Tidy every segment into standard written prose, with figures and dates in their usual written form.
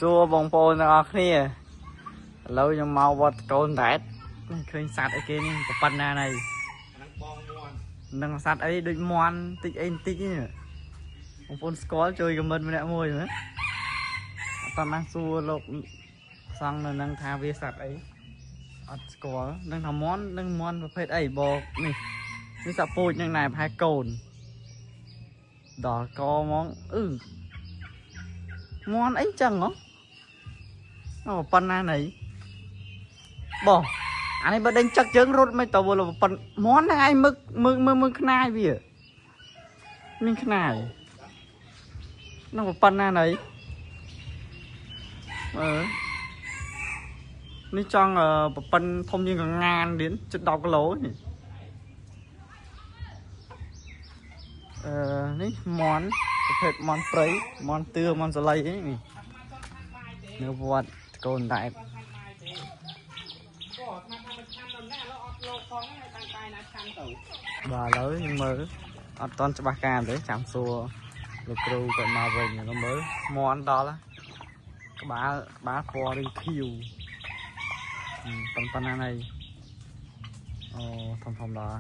សួរបងប្អូនទាំងអស់គ្នាឥឡូវខ្ញុំមកវត្តកូនតែតនេះឃើញសត្វអីគេនេះប៉ុណ្ណាណៃ ហ្នឹងបងមាន់ នឹងសត្វអីដូចមាន់តិចអីបន្តិចនេះបងប្អូនស្គាល់ជួយខមមិនម្នាក់មួយមើលអត់តាមសួរលោកសង្ឃនៅនឹងថាវាសត្វអីអត់ស្គាល់នឹងថាមាន់នឹងមាន់ប្រភេទអីបនេះនេះសត្វពូជនឹងណែប្រហែលកូនដល់កហ្មងអឺមាន់អីចឹងហ៎អូប៉ុណ្ណាណីបោះអានេះបើដេញចឹកជើងរត់មិនតើប៉ុនមាន់ហ្នឹងឯងមឹកមើលមើលមើលខ្នាយវាមានខ្នាយហ្នឹងប៉ុណ្ណាណីអឺនេះចង់ប្រប៉ិនធំជាងកងានទៀតជិត10គីឡូនេះអឺនេះមាន់ប្រភេទមាន់ព្រៃមាន់ទឿមាន់សលៃនេះនៅវត្តកូនតែបាទឥឡូវខ្ញុំមើលអត់តន់ច្បាស់ការទេចាំសួរលោកគ្រូគាត់មកវិញខ្ញុំមើលមាន់ដល់ក្បាលក្បាលពណ៌រាងខៀវប៉ុណ្ណាណីអូធំធំដល់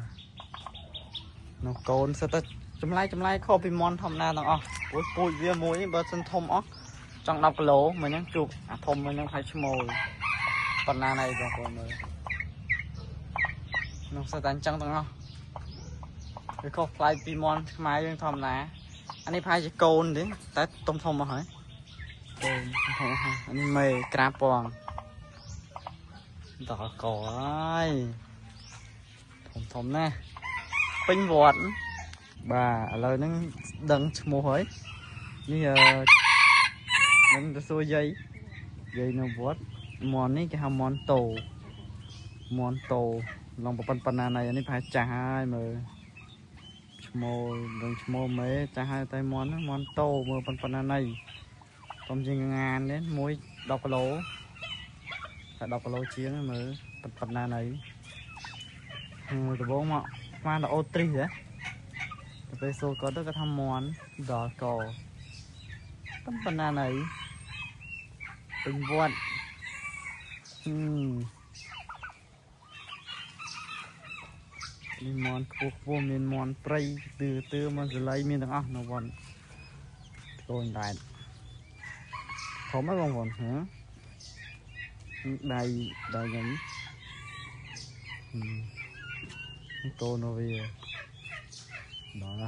នោះកូនសិតតែចម្លែកចម្លែកខុសពីមាន់ធម្មតាទាំងអស់ព្រោះពូជវាមួយបើសិនធំអស់ចង់10គីឡូមួយហ្នឹងជួបអាធំមួយហ្នឹងហើយឈ្មោលប៉ុណ្ណាណីបងប្អូនមើលនោះសិតតែអញ្ចឹងទាំងអស់វាខុសប្លែកពីមាន់ខ្មែរយើងធម្មតាអានេះប្រហែលជាកូនទេតែធំធំអស់ហើយកូនធំអស់ហើយអានេះមេក្រាបពងដល់កហើយធំធំណាស់ពេញវត្តបាទឥឡូវហ្នឹងដឹងឈ្មោះហើយនេះនឹងទៅសួរយាយយាយនៅវត្តមាន់នេះគេហៅមាន់តោមាន់តោឡងប៉ុណ្ណាណីអានេះប្រហែលចាស់ហើយមើលឈ្មោលនឹងឈ្មោលមេចាស់ហើយតែមាន់មាន់តោមើលប៉ុណ្ណាណីធំជាងងានទេមួយ10គីឡូតែ10គីឡូជាងមើលប៉ុណ្ណាណីដំបូងមកស្មានដល់អូទ្រីសហ៎ទៅពេលសួរគាត់ទៅគាត់ថាមាន់ដល់កប៉ុណ្ណាណីពេញវត្តនេះមាន់ខ្ពស់ខ្ពស់មានមាន់ព្រៃទឿទឿមាន់សលៃមានទាំងអស់នៅវត្តកូនដែរធំហើយបងប្អូនហ៎ដៃដៃខ្ញុំនេះកូនវាដល់